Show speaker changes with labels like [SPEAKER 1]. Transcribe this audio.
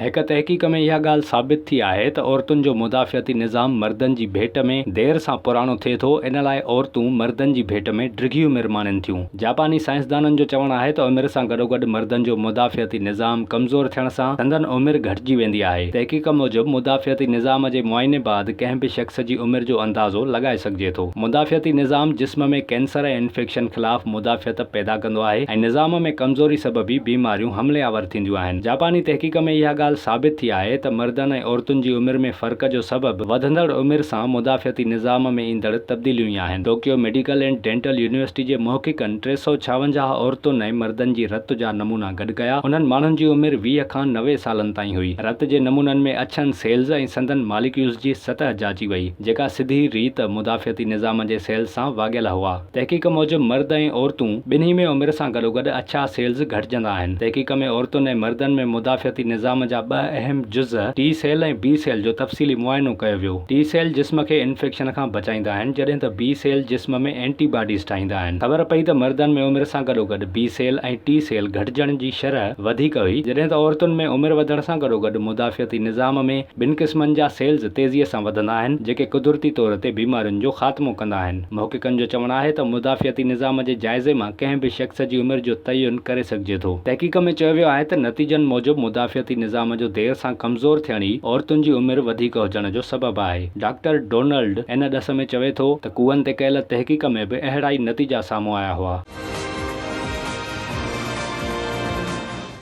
[SPEAKER 1] هڪ تحقيق ۾ اها ڳالهه ثابت ٿي آهي ته عورتن جو مدافعتي نظام مردن جي ڀيٽ ۾ دير سان پراڻو ٿئي ٿو، ان لاء عورتون مردن جي ڀيٽ ۾ ڊگهي عمر ماڻين ٿيون. جاپاني سائنسدانن جو چوڻ آهي ته عمر سان گڏوگڏ مردن جو مدافعتي نظام ڪمزور ٿيڻ سان سندن عمر گهٽجي ويندي آهي. تحقيق موجب مدافعتي نظام جي معائني بعد ڪنهن به شخص جي عمر جو اندازو لڳائي سگهجي ٿو. مدافعتي نظام جسم ۾ ڪينسر ۽ انفيڪشن خلاف مدافعت پيدا ڪندو آهي ۽ نظام ۾ ڪمزوري سبب ئي بيماريون حملي آور ٿينديون آهن. جاپاني تحقيق ۾ اها ڳالهه ثابت ٿي آهي ته مردن ۽ عورتن جي عمر ۾ فرق جو سبب وڌندڙ عمر سان مدافعتي نظام ۾ ايندڙ تبديليون ئي آهن. Tokyo medical and dental university جي محققن 356 عورتن ۽ مردن جي رت جا نمونا گڏ ڪيا. انهن ماڻهن جي عمر 20 کان 90 سالن تائين هئي. رت جي نمونن ۾ اڇن سيلز ۽ سندن ماليڪيولز جي سطح جاچي وئي، جيڪا سڌي ريت مدافعتي نظام جي سيلز سان واڳيل هئا. تحقيق موجب مرد ۽ عورتون ٻنهي ۾ عمر سان گڏوگڏ اڇا سيلز گهٽجندا آهن. تحقيق ۾ عورتن ۽ مردن ۾ مدافعتي نظام جا ٻه اهم جز ٽي سيل ۽ بي سيل جو تفصيلي معائنو ڪيو ويو. ٽي سيل جسم کي انفيڪشن کان بچائيندا آهن جڏهن ته بي سيل جسم ۾ اينٽي باڊيز ٺاهيندا آهن. خبر پئي ته مردن ۾ عمر سان گڏوگڏ بي سيل ۽ ٽي سيل گهٽجڻ جي شرح وڌيڪ هئي جڏهن ته عورتن ۾ عمر وڌڻ سان گڏوگڏ مدافعتي نظام ۾ ٻن قسمن جا سيلز تيزيء سان وڌندا آهن، جيڪي قدرتي طور تي بيمارين جو خاتمو ڪندا آهن. محققن جو چوڻ آهي ته مدافعتي نظام جي جائزي مان ڪنهن به شخص جي عمر جو تعين ڪري سگهجي ٿو. تحقيق ۾ چيو ويو آهي ته نتيجن موجب مدافعتي نظام جو دير سان ڪمزور ٿيڻ ئي عورتن جي عمر وڌيڪ هجڻ جو سبب آهي. ڊاڪٽر ڊونلڊ ان ڏس ۾ چوي ٿو ته ڪوئن تي ڪيل تحقيق ۾ به اهڙا ئي نتيجا سامهون آيا هئا.